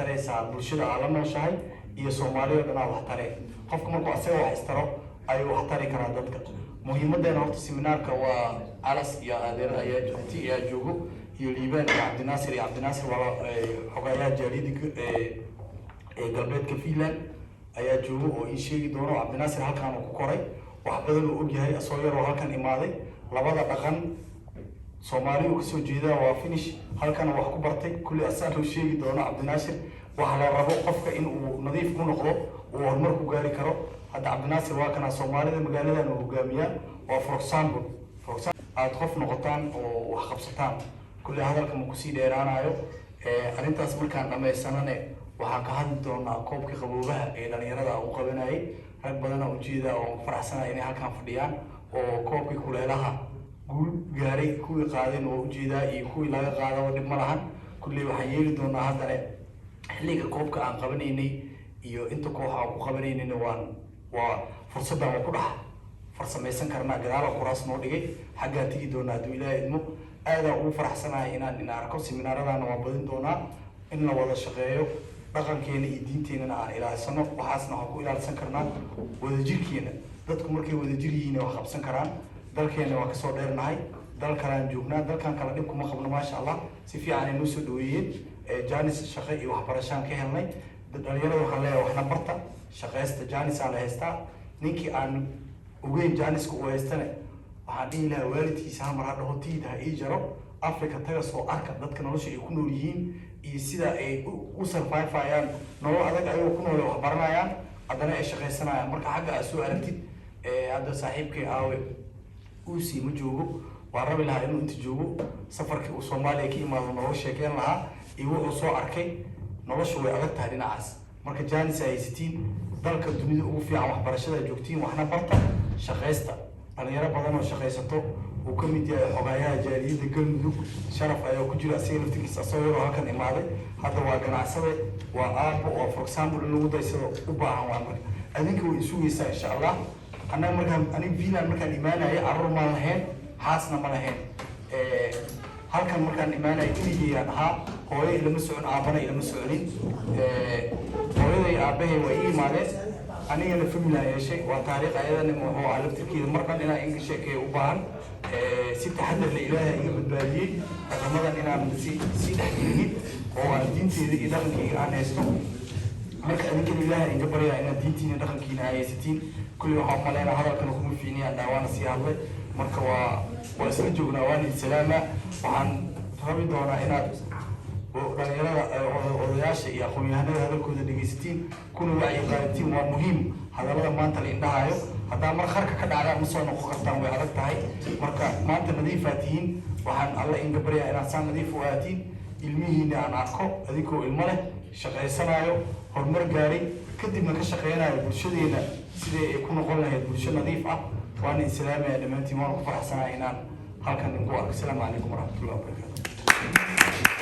Taraysaa bulshada aad la nooshahay iyo Soomaaliya o dhan aa wax taree. Qofka markuu asaga wax istaro ayuu wax tari karaa dadka. Muhiimadeena horta seminaarka waa Calas iyo adeer ayaa joogti ayaa joogo iyo Liibaan iyo Cabdinaasir. Iyo Cabdinaasir waa xogayaha jaaliyada ee galbeedka Finland ayaa joogo oo ii sheegi doono. Cabdinaasir halkaan uu ku koray, wax badan uu ogyahay, asoo yar oo halkan imaaday. Labada dhaqan Soomaali uu kasoo jeedaa, waa Finnish, halkana wax ku bartay. Kulli asaan uu sheegi doono Cabdinaasir waxa la rabo qofka in uu nadiif ku noqdo, uu horumar ku gaari karo. Hadda Cabdinaasir waa kana, Soomaalida magaaladan uu hogaamiyaa. Waa for example aada qof noqotaan oo wax qabsataan. Kulli hadalka ma kusii dheeraanayo. Arrintaas markaan dhammaysanane, waxaan ka hadli doonaa koobkii qaboobaha ee dhalinyarada u qabanayay. Rag badana ujeeda oo faraxsanaya inay halkaan fadhiyaan oo koobkii kuleelaha guul gaaray. Kuwii qaadeen waa ujeedaa iyo kuwii laga qaadaba, dhib ma lahan. Kulley waxaan yeeli doonaa haddana xilliga koobka aan qabanaynay iyo inta koox aan ku qabanaynayna waa fursaddan waa ku dhex farsamaysan karnaa. Gadaala kuraas noo dhigay, xaggaan tegi doonaa hadduu Ilaahay idmo. Aadaan ugu faraxsanahay inaan ina arko. Seminaaradaana waan badin doonaa in la wada shaqeeyo, dhaqankeena iyo diinteenana aan ilaalisano. Waxaasna waxaan ku ilaalisan karnaa wadajirkeena. Dadku markay wadajir yihiin wax qabsan karaan. Dalkeena waa kasoo dheernahay, dal kalaan joognaa, dalkan kale dhib kuma qabno, maasha Allah, si fiican ay noo soo dhaweeyeen. Jaanis shaqo iyo waxbarashaan ka helnay. Dhalinyarada waxaan leeyahay, waxna barta, shaqaysta, jaanisaa la haystaa. Ninkii aan ogeyn jaaniska uu haystane, waxaan dhihi lahaa waalidkiisa hal mar ha dhaho, tiid ha ii jaro, Africa taga, soo arka dadka nolosha ay ku nool yihiin iyo sida ay u survive-ayaan. Nolol adag ayagoo ku noole wax baranayaan, haddana ay shaqaysanayaan. Marka xagga aad soo aragtid. Hadda saaxiibkay aawe? Uusi ma joogo. Waan rabi lahaa inuu inta joogo, safarkii uu Soomaaliya ka imaado nooga sheekeyn lahaa iyo wuxuu soo arkay. Noloshu way adag tahay dhinacaas. Marka jaanis ay haysatiin, dalka dunida ugu fiican waxbarashada joogtiin, waxna barta, shaqaysta. Dhalinyaro badan oo shaqaysato uu ka mid yahay xogayaha jaaliyadda Galmudug Sharaf ayaa ku jira. Asiga laftirkiisa asagoo yaroo halkan imaaday, hadda waa ganacsade, waa aabo oo for example in lagu daysado u baahan. Waa marka adinka way isugaysaa, insha Allah. Annaga markaan aniga Finland markaan imaanaya, carruur maan lahayn, xaasna ma lahayn. Halkan markaan imaanaya keligeyaan ahaa, hooyo ilama socon, aabana ilama soconin. Hooyaday aabahay waa ii imaadeen, anigana family aan yeeshay. Waa taariikh ayadana muxuu ah laftirkeeda mar dhan inaan inka sheekeeyo u baahan. Si taxadar le Ilaahay iga badbaadiyey dhaqamadan inaan si dhex gelinin oo aan diinteeda iyo dhaqankeyga aan haysto. Marka adinkana Ilaahay inga baryaa inaad diintiina, dhaqankiina ay haysatiin. Kulli waxaan umaleynaa hadalkana kuma fiicniyaan, dhaawaana sii hadlay. Marka waa isla joognaa, waan idin salaamaa. Waxaan rabi doonaa inaad dhalinyarada, odayaasha iyo aqoon-yahanada hadalkooda dhegaysatiin, kuna wacyi qaadatiin. Waa muhiim hadallada maanta la indhahayo. Haddaa mar kharka ka dhacdaan, ma soo noqon kartaan, way adag tahay. Marka maanta nadiifaa tihiin. Waxaan Alla inga baryaa inaad saa nadiif u aatiin, ilmihiina aan arko adinkoo ilmo leh, shaqaysanaayo, horumar gaaray, kadibna ka shaqeynayo bulshadeena sidii ay ku noqon lahayd bulsho nadiif ah. Waana idin salaamaya dhammaantiin, waan ku faraxsanahay inaan halkan idinku arko. Asalaamu calaykum waraxmatullahi wabarakaatu.